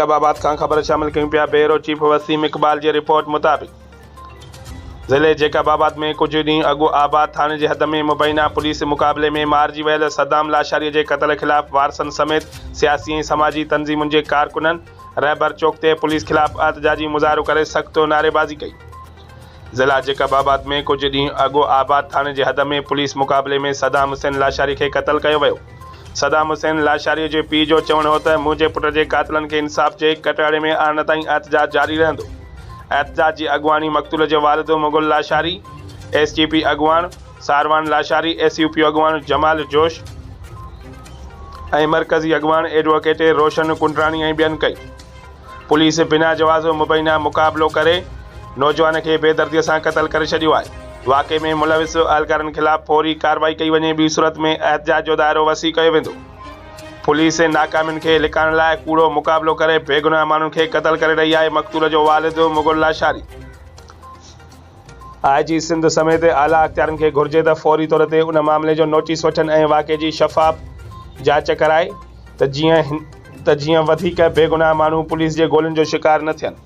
Jacob آباد کان خبر شامل ڪيون پيا بيورو چيف وسيم اقبال جي رپورٽ مطابق ضلعي جيڪب آباد ۾ ڪجهه ڏينهن اڳ آباد ٿاڻي جي حد ۾ مبينا پوليس مقابلي ۾ مارجي ويل صدام لاشاري جي قتل خلاف وارثن سميت سياسي ۽ سماجي تنظيمن جي ڪارڪنن رهبر چوڪ تي پوليس خلاف احتجاجي مظاهرو ڪري سخت نعريبازي ڪئي. ضلع جيڪب آباد ۾ ڪجهه ڏينهن اڳ آباد ٿاڻي جي حد ۾ پوليس مقابلي ۾ صدام حسين لاشاري کي قتل ڪيو ويو. صدام حسين لاشاري جي پيء جو چوڻ هو ته منهنجي پٽ جي قاتلن کي انصاف جي ڪٽهڙي ۾ آڻڻ تائين احتجاج جاري رهندو. احتجاج جي اڳواڻي مقتول جي والد Mughal Lashari, S T P اڳواڻ Sarawan Lashari, S U P اڳواڻ جمال جوش ۽ مرڪزي اڳواڻ ايڊووڪيٽ روشن ڪنڊراڻي ۽ ٻين ڪئي. پوليس بنا جواز مبينا مقابلو ڪري نوجوان کي بيدردي سان قتل ڪري ڇڏيو آهي. واقعي ۾ ملوث اهلڪارن خلاف فوري ڪارروائي ڪئي وڃي ٻي صورت ۾ احتجاج جو دائرو وسيع ڪيو ويندو. پوليس ناڪامين کي لڪائڻ لاء ڪوڙو مقابلو ڪري بيگناهه ماڻهن کي قتل ڪري رهي آهي مقتول جو والد مغل لاشاري. آء جي سنڌ سميت اعليٰ اختيارين کي گهرجي ته فوري طور تي ان معاملي جو نوٽيس وٺن ۽ واقعي جي شفاف جاچ ڪرائي ته جيئن ته جيئن وڌيڪ بيگناهه ماڻهو پوليس جي گولين جو شڪار نه ٿين.